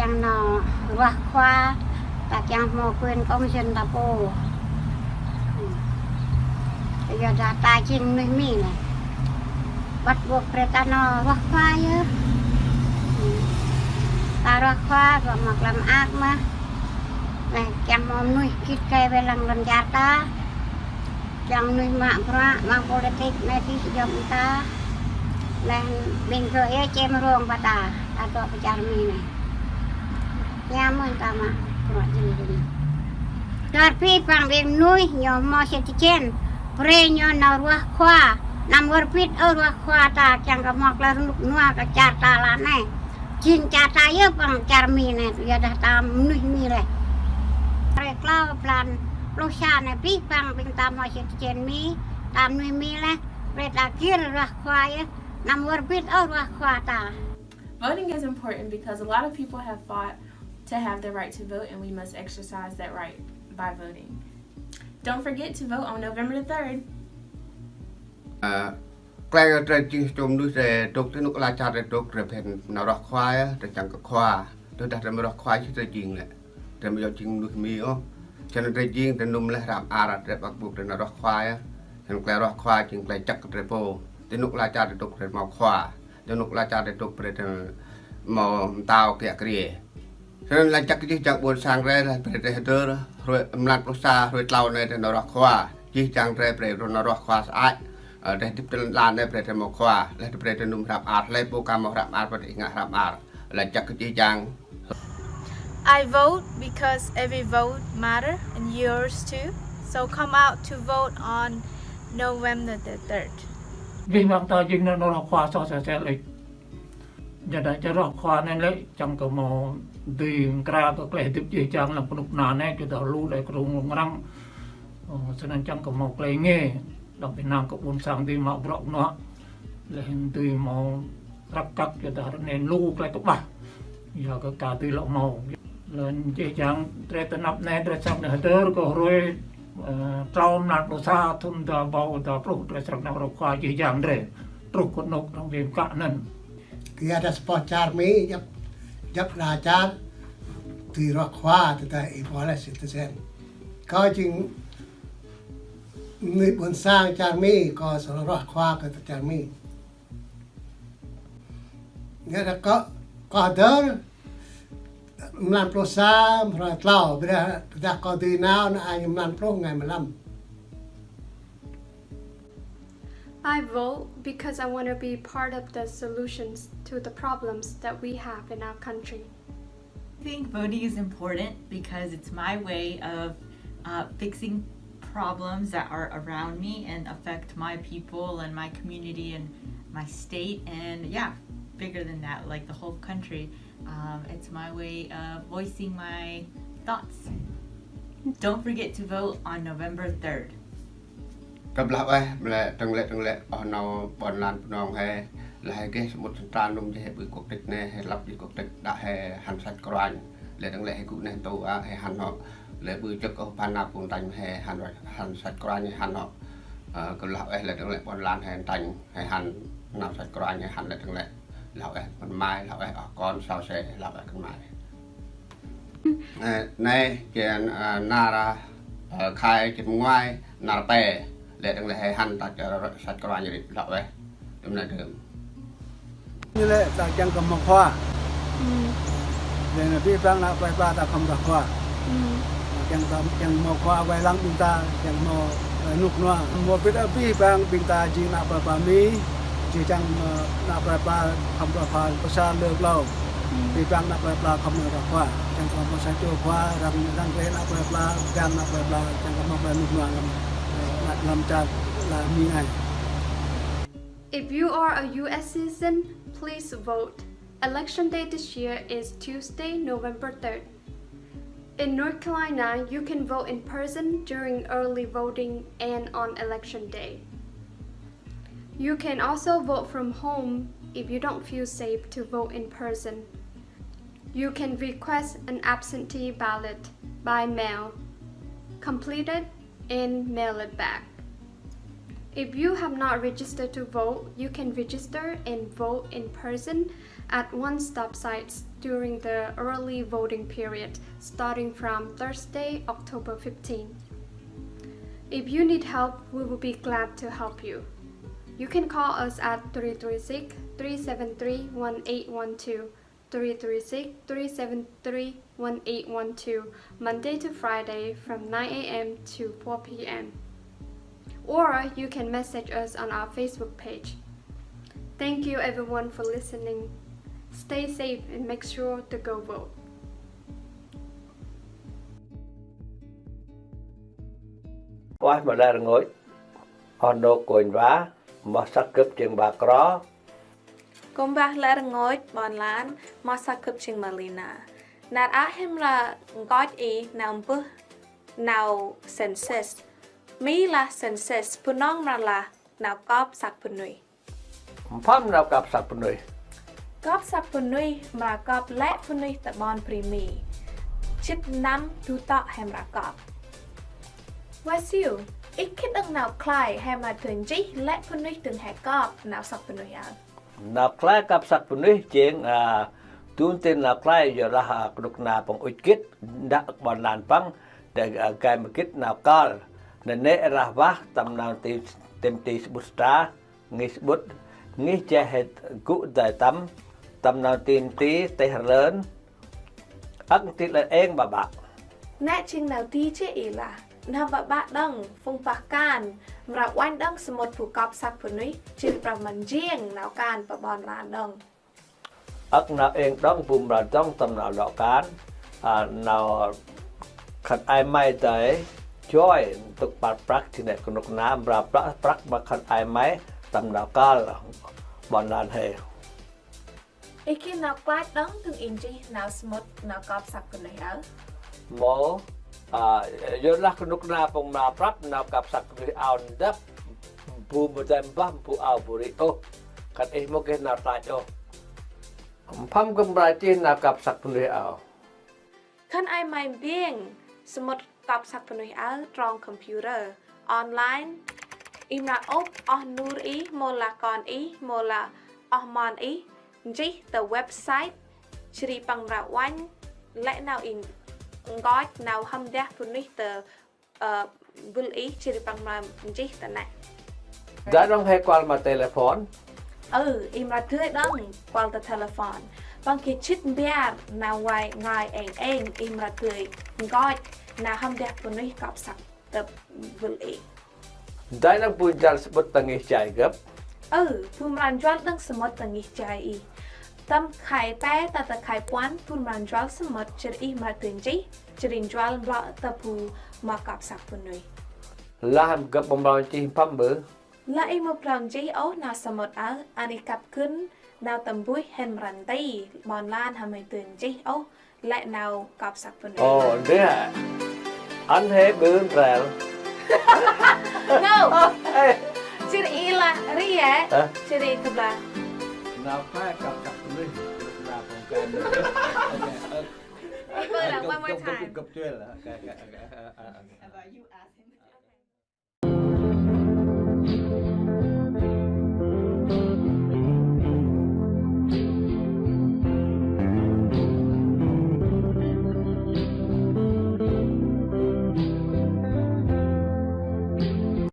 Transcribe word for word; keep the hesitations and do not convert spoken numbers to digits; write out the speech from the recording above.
Nao ruah khua, ta kiăng hmâo quyền công dân ta pô. Yua dah ta jing mnuih Mi lĕ. Bắt buộc brơi ta nao ruah khua yơh. Ta ruah khua, ba mă klăm ak mă. Lĕ kiăng hmâo mnuih git gai wai lăng lŏn čar ta. Kiăng mnuih mă bruă, mă politik, anai pih yom ta. Lĕ ƀing gơ̆ yơh čem rông ba ta, ta dŏ pơ čar Mi anai. Kiăng mơ̆n ta mă bruă jing jing. Dor pih păng ƀing mnuih ñu hmâo citizen, brơi ñu nao ruah khua, anăm wơr bĭt ôh ruah khua ta, kiăng kơ hmâo tơlơi rơnŭk rơnua kơ čar ta lăn anai. Jing čar ta yơh păng čar Mi anai, yua dah ta mnuih Mi lĕ. Hrơi klâo blan pluh sa anai pih păng ƀing ta hmâo citizen Mi, ta mnuih Mi lĕ, brơi ta gir ruah khua yơh, anăm wơr bĭt ôh ruah khua ta. Voting is important because a lot of people have fought to have the right to vote, and we must exercise that right by voting. Don't forget to vote on November the third. Ơ, klei drei jing sa čô mnuih drei dôk ti anô̆ ala čar drei dôk, drei phen nao ruah khua yơh, drei čang kơ khua. Tơdah drei mă ruah khua či drei jing lĕ. Drei mă yua jing mnuih Mi ôh. Čang drei jing drei num leh hră mơar, drei bắt buộc drei nao ruah khua yơh. Čang klei ruah khua jing klei čăk drei pô. Ti anô̆ ala čar drei dôk drei hmâo khua. Ti anô̆ ala čar drei dôk brơi drei hmâo mtao kiă kriê. Snăn lač jăk jih jang ƀuôn sang drei, brơi drei hơdơr, hrơi, mlan pluh sa, hrơi tlâo anai drei nao ruah khua. Jih jang drei brơi nao ruah khua sơăi. Ơ, drei hơdip ti lăn ala anai brơi drei hmâo khua. Leh drei brơi drei num hră mơar, hlei pô ka hmâo hră mơar, brơi drei ngă hră mơar. Lač jăk jih jang. I vote because every vote matter and yours too. So come out to vote on November the third. Jih jang ta jing nao ruah khua soh sel sel ih. Yua dah čar ruah khua anai lĕ, čang kơ hmâo dưi mkra kơ klei hơdip jih jang lăm kơnuk kơna anai, yua dah lu đei kơrŭng rŭng răng. Ơ, snăn čang kơ hmâo klei êngiê, đăm ƀing năng kơ ƀuôn sang dưi mă bruă kơnuă. Leh dưi hmâo răk kăk, yua dah ră anai lu klei tŭ ƀah. Yua kơ ka dưi lŏ hmâo. Leh jih jang drei tơnap anai, drei srăng nao hơdơr kơ hrơi, ơ, tlâo mlan pluh sa thŭn dua êbâo dua pluh, drei srăng nao ruah khua jih jang drei. Truh kơ anô̆ arăng wĭm kă anăn. Kyua dah sa boh čar Mi, djăp, djăp ala čar dưi ruah khua, tơdah ih ƀuh leh citizen. Kâo jing mnuih ƀuôn sang čar Mi, kâo srăng ruah khua kơ čar Mi. Yua dah kâo, kâo hơdơr, mlan pluh sa, hrơi tlâo, ƀiădah, ƀiădah kâo dưi nao, nao ai mlan pluh, ngày mười lăm. I vote because I want to be part of the solutions to the problems that we have in our country. I think voting is important because it's my way of, uh, fixing problems that are around me and affect my people and my community and my state and, yeah, bigger than that, like, the whole country. Um, it's my way of voicing my thoughts. Don't forget to vote on November third. Kơ blah ueh, mlĕ tơng lĕ tơng lĕ, ôh nao ƀôn lan Bunong he, leh he geh samŭt sơntra num jih he ƀu quốc tịch anai, he lăp jih quốc tịch, đă he hăn săč kruañ. Lĕ tơng lĕ he gŭ anai tŭ, a, he hăn hŏ. Lĕ ƀu čơk ôh pha nao pung tañ he hăn, hăn săč kruañ he hăn hŏ. Ơ, kơ blah ueh lĕ tơng lĕ ƀôn lan he tañ, he hăn nao săč kruañ he hăn lĕ tơng lĕ. Blah ueh kơ mai, blah ueh ôh kon sao se, blah ueh kơ mai. Ơ, anai, čen, ơ, nar, ơ, khai čen mơnguai, nar pe, lĕ tơng lĕ he hăn ta čar săč kruañ ri, blah ueh. Tơm anai tơm. Ñu lĕ ta kiăng kơ hmâo khua. Lĕ anai abih bang ană plei pla ta khŏm ruah khua. Kiăng ta, kiăng hmâo khua wai lăng ƀing ta, kiăng hmâo, ơ, rơnŭk rơnua. Hmâo bit abih bang ƀing ta jing ană plei pla Mi, jih jang, ơ, ană plei pla khŏm ruah khua, pơsar lơ klâo. Abih bang ană plei pla khŏm ruah khua. Kiăng kơ hmâo sa čô khua, răng, răng klei ană plei pla, kiăng ană plei pla, kiăng kơ hmâo klei rơnŭk rơnua lăm, ơ, lăm čar la Mi anai. If you are a U S citizen, please vote. Election day this year is Tuesday, November third. In North Carolina, you can vote in person during early voting and on election day. You can also vote from home if you don't feel safe to vote in person. You can request an absentee ballot by mail, complete it, and mail it back. If you have not registered to vote, you can register and vote in person at one-stop sites during the early voting period, starting from Thursday, October fifteenth. If you need help, we will be glad to help you. You can call us at three three six, three seven three, one eight one two, three three six, three seven three, one eight one two, Monday to Friday from nine a.m. to four p.m. Or you can message us on our Facebook page. Thank you everyone for listening. Stay safe and make sure to go vote. Ơ mơ̆ lĕ rơngot, ơ nô kônh wa, mơ̆ săk gơ̆p jing Ba Kro. Kơ̆m ƀah lĕ rơngot ƀôn lan, mơ̆ săk gơ̆p jing Malina. Nar ah hơmra rơngot ih nao ƀuh nao census. Mi lah census, pơnong mra lah nao kơp săk pơnuih. Mpăm nao kơp săk pơnuih. Kơp săk pơnuih mra kơp lĕ pơnuih tơ ƀôn primi. Čit năm du tŏ hơmra kơp. Wa Siu, ih khĭt đơ̆ng nao klai hơmra tơnjih lĕ pơnuih tơng hĕ kơp nao săk pơnuih ơ. Nao klai kơp săk pơnuih jing, a, tun tin nao klai yua lah, a, kơnuk kơna pơ̆ng ŭč gĭt, đah ƀôn lan pơ̆ng, đah, a, gai mơgĭt nao kơl. Nê nê rah wah tăm nao ti, tăm ti sơƀut stra, ngih sơƀut, ngih jeh hĕ gŭ dai tăm, tăm nao ti ti teh rơlơn, ăk ti lĕ eng ƀaƀă. Nê jing nao ti čê ih lah, nao ƀaƀă đơ̆ng, phung pah kan, mra uañ đơ̆ng sơmŭt phu kơp săk pơnuih, čih prah mơ̆n jing nao kan pơ ƀôn lan đơ̆ng. Ăk nao eng đơ̆ng phu mra dơ̆ng tăm nao lŏ kan, a, nao khăn ai mai dai, joi, tŭk păr prăk či nê kơnuk kơna, mra prăk, prăk mă khăn ai mai, tăm nao kơl, ƀôn lan hĕ. Ih gih nao klai đơ̆ng tơng ih čih nao sơmŭt nao kơp săk pơnuih ơ. Mơ̆, a, yua lah kơnuk kơna pơ̆ng mra prăp nao kơp săk pơnuih ao dăp, ƀu mơdai ƀah ƀu ao ƀu rĭ ôh. Kăn ih mơ̆ gih nao klai ôh. Mpăm gơ̆p mra čih nao kơp săk pơnuih ao. Khăn ai mai ƀing sơmŭt kơp săk pơnuih ơ trong computer, online. Ih mra ôp oh nur ih, mơ̆ lah kon ih, mơ̆ lah oh mon ih, čih tơ website, čih ri păng mra uañ, lĕ nao ih rơngot nao hơmđah pơnuih tơ, ơ, bul ih, čih ri păng mra čih tơ nê. Dai đơ̆ng hĕ kual mă telephone. Ơ, ih mra tui đơ̆ng kual tơ telephone. Păng kơ čit biar nao wai ngai eng eng, ih mra tui rơngot nao hơmđah pơnuih kơp săk tơ bul ih. Dai đơ̆ng phu jual sơmŭt tơ ngih jai gơ̆p. Ơ, phu mra jual đơ̆ng sơmŭt tơ ngih jai ih. Tăm khai pe tơ tơ khai puăn phu mra jual sơmŭt čih ih mra tui čih, čih ri jual blŏ tơ phu mă kơp săk pơnuih. Lah gơ̆p mra čih mpăm ƀơ. Lah ih mơ̆ prong čih ôh nao sơmŭt ơ, anai kăp kưn nao tơm buih hơmra nti, ƀôn lan hơmâo tơnjih ôh, lĕ nao kơp săk pơnuih. Ơ, dih. Ăn hĕ ƀưn rel. Ngô. Ơ, ê. Čih ih lah, ri ê. Hă? Čih ih tơblah. Nao klai kơp săk pơnuih, nao pơng kơp. Ê, ƀơ lah, one more time. Gơ̆p, gơ̆p, gơ̆p, gơ̆p.